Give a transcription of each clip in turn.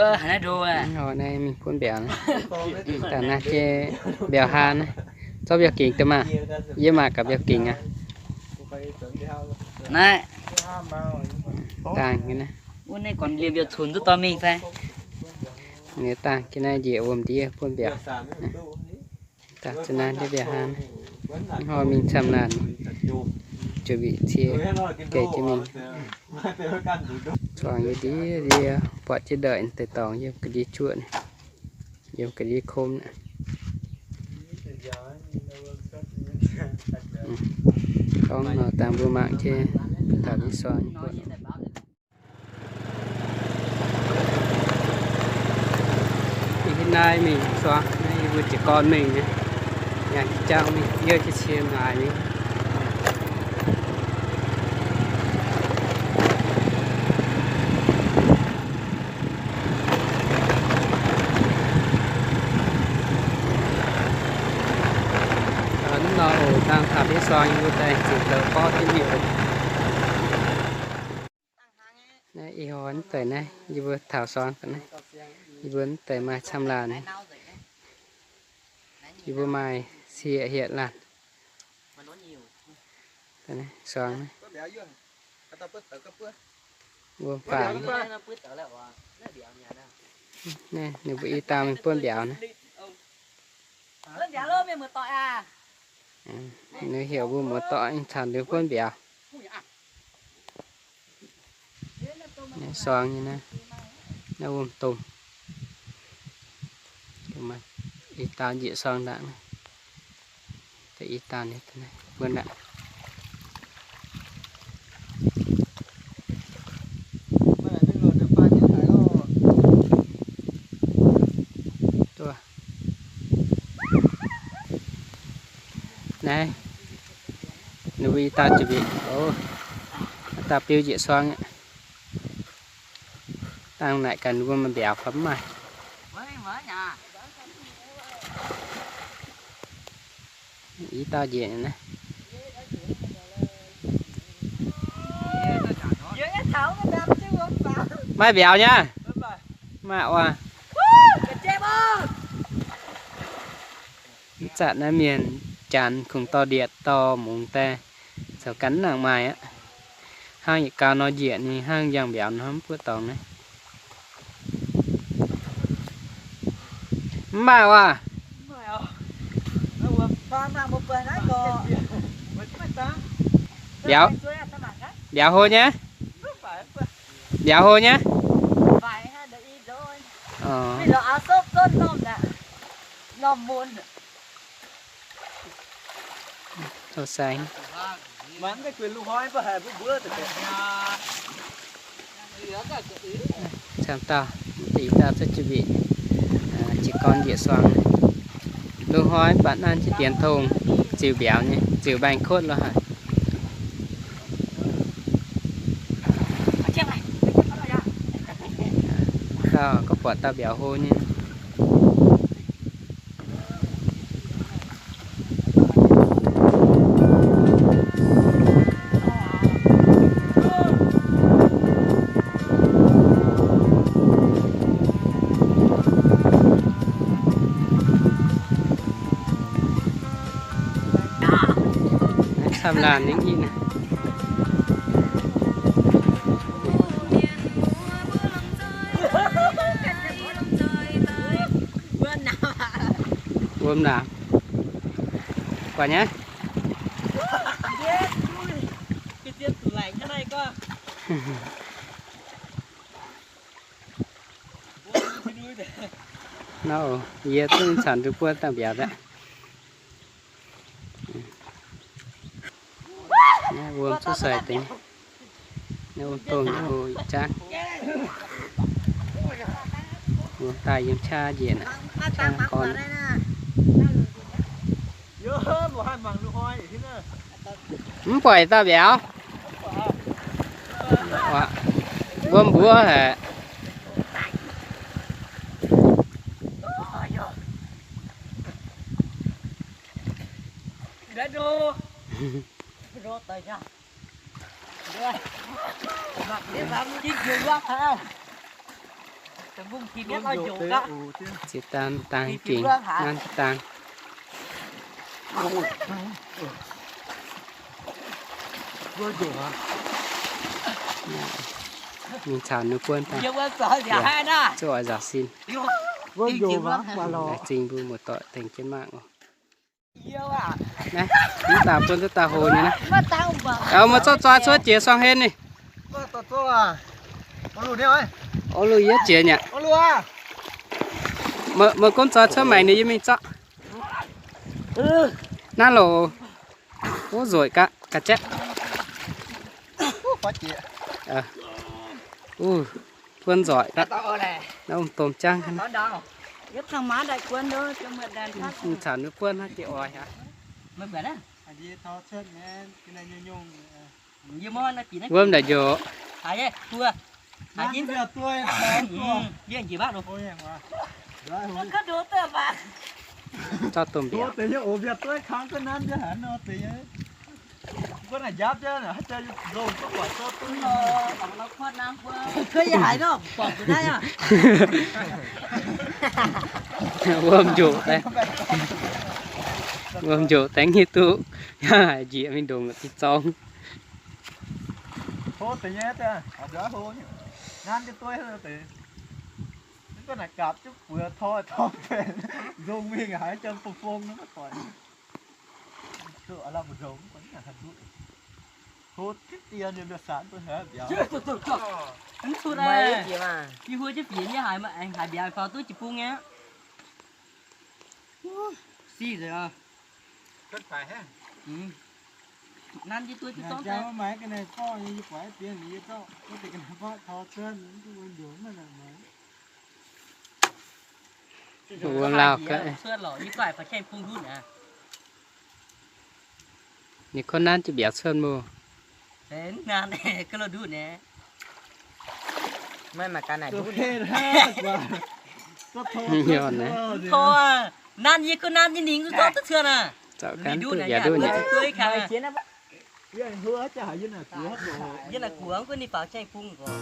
Hnoi naaiv mingh buonv mbiauz naaiv. Dangh naaiv jiex mbiauz haan naaiv. Zorqv mbiauz gengx daaih maah. Yie mangc gaax mbiauz gengx aqv. Naaiv. Dangh ga'naaiv. Wuov naaiv gorngv liemh mbiauz cunx duqv dorh mingh fai? Ninh dangh ga'naaiv njiec wuom ndiev buonv mbiauz. Dangh za'naaiv ndiev mbiauz haan. Hnoi mingh camv laanh, juov mbic cie geh jienv mingh. Zuangx yie ndiev ndiev buatc jienv ndeic deix dorngx yiem ga'ndiev juoqv, yiem ga'ndiev komv naaiv. Gorngv nor dangh mbuo mangc jienv taux ndiev suang. Ih hnoi naaiv mingh suang, naaiv yie mbuo jiez gorn mingh nyei. Yangh jauv mingh, yie jiez cie maaiz mingh. Hnangv nor oc, dangh taux ndiev suang yie mbuo daaih ziouc zoux borqv jienv mingh oc. Naaiv ih hnoi mv deix naaiv yie mbuo taux suang daaih naaiv, yie mbuo mv deix maaih camv laanh, yie mbuo maaih cie hietc laanh. Suang naaiv wuom faaux. Naaiv ninh mbuo i dauh mingh buonv mbiauz naaiv. Ninh heuc mbuo muoz-doic caux liuz buonv mbiauz. Naaiv suang nyei naaiv, naaiv wuom-domh. I dauh njiec suang ndaangc naaiv, i dauh buonv aqv. Naaiv, ninh mbuo i dauh juv mbic, i dauh biu njiec suang aqv. Dangh naaic gaax ninh mbuo maaih mbiauz fai mv maaih. I dauh njiec naaiv. Maaih mbiauz nyei? Maaih oc. Mv zanc naaiv mienh janx kungx dorh ndie dorh mungz daaih, zoux ganh mv nangc maaih aqv. Hnangv yietc gau nor njiec ninh hnangv yangh mbiauz nor mv buoqv dorngx naaiv. Mv maaih oc. Mbiauz, mbiauz hlo nyei. Mbiauz hlo nyei. Taux saeng. Camv dauh, i dauh cuotv juv mbic, jiez gorn njiec suang. Loz-hnoi baac nanv jienv dienx tong, ziux mbiauz nyei, ziux mbaengx-kotv lo haic. Dauh gorqv-buatc dauh mbiauz hlo nyei. Camv laanh nyei naaiv. Wuom naamc. Buatc nyei. Nor, yie duqv caux ninh mbuo buov dangh mbiauz aqv. Naaiv wuom cuotv sai deix. Naaiv wuom-domh nyei hlo ih jaav. Wuom daaih yiem qaqv njiec aqv, qaqv gorn. Mv buatc dauh mbiauz. Wuom mbuov haic. Ziex daan daan gengx nanv daan. Mingh caux ninh buonv daaih, zuqc oix nzaaux sin. Laengz zingh mbuo muoz-doic tengx jienv mangc oc. Naaiv, mv daaih buonv duqv daaih hlo nyei naaiv. Meih zorqv zoi cuotv jiex suang hlen ninh. Orv, luv yietv jiex nyei aqv. Meih gunv zoi cuotv maengc ninh yie mingh zorqv. Naaiv loc. Wuov nzueic ga'jatv. Wuov nzoih ga'naaiv, domh jangv. Mingh caux ninh buonv hnangv jiex oix aqv. Wuov ndaangc njoux. Zorqv domh mbiaauc. Wuom njoqc daaih, wuom njoqc daaih hiuv duqv, yaac haiz njiec mingh ndongc ti zorng. Mv sutv aqv. Yie heuc jienv bieqc nyei haaix, aengx haaix mbiaauc faaux duqv jiex bung nyei aqv. Sic aqv. Nanv jienv duqv jienv zorngv daaih. Wuov lauh ga'naaiv. Ninh kov nanv jienv mbiaauc cuotv mbuo. Nanv yie kov nanv nyei ninh zorngv duqv cuotv aqv. Zaux ganh duqv yaac duqv nyei. Yie naaic guangc gunv ninh faaux jaeng-bung gorx.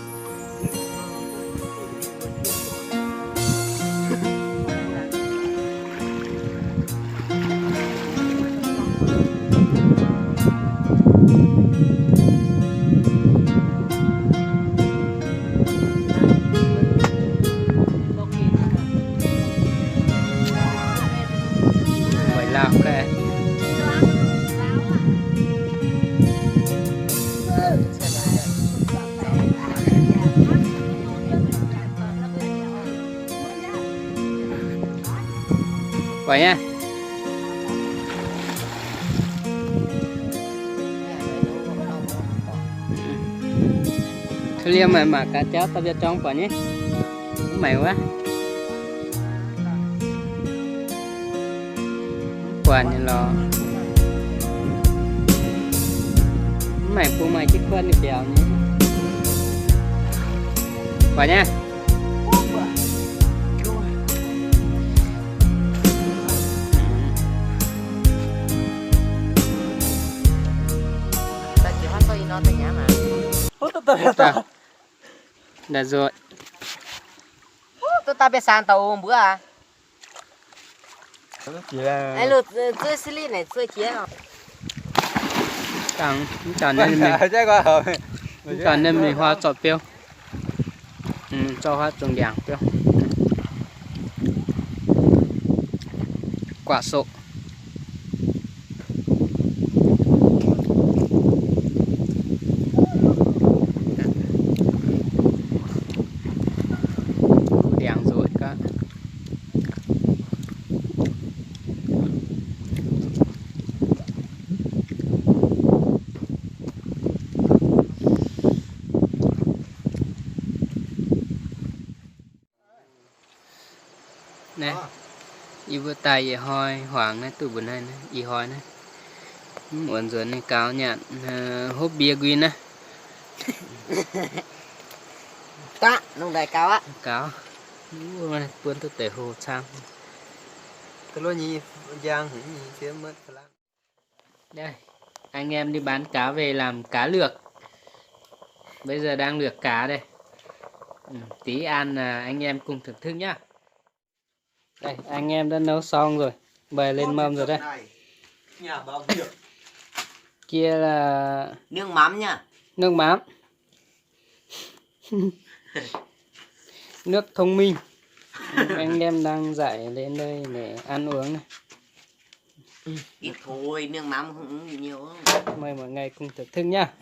Mbuo Laauv ga'naaiv. Buatc nyei. Liemh maaic mangc gaax jauv daaih mbiauz jorng buatc nyei. Mv maengc wuov. Mv buatc nyei lorqc. Mv maengc bung maaih jienv kuotv ninh mbiauz nyei. Buatc nyei. Ndaaih nzuonx. Duqv daaih biauv-saeng dauh mbuo aqv. Mv dangx, mv dangx ninh mingh huaav zorqv biouv. Zorqv huaav zungh ndiangx biouv. Guaax soqv. Ndiangx nzueic gaax. Naaiv, yie mbuo daaih ih hnoi hmuangx naaiv duqv mbuo naaiv, ih hnoi naaiv. Mv muonz nzuonx ninh gaux nyanc, hopv mbie nquin naaiv. Gaux, buonv duqv deix hlo cang. Đây, anh em đi bán cá về làm cá lược. Bây giờ đang lược cá đây. Tí ăn anh em cùng thưởng thức nhá. Đây, anh em đã nấu xong rồi. Bày lên mâm rồi đây. Kia là nước mắm nhá. Nước mắm. Nước thông minh. Anh em đang rải lên đây để ăn uống này. Ít thôi, nước mắm không nhiều. Mời mọi người cùng thưởng thức nhá.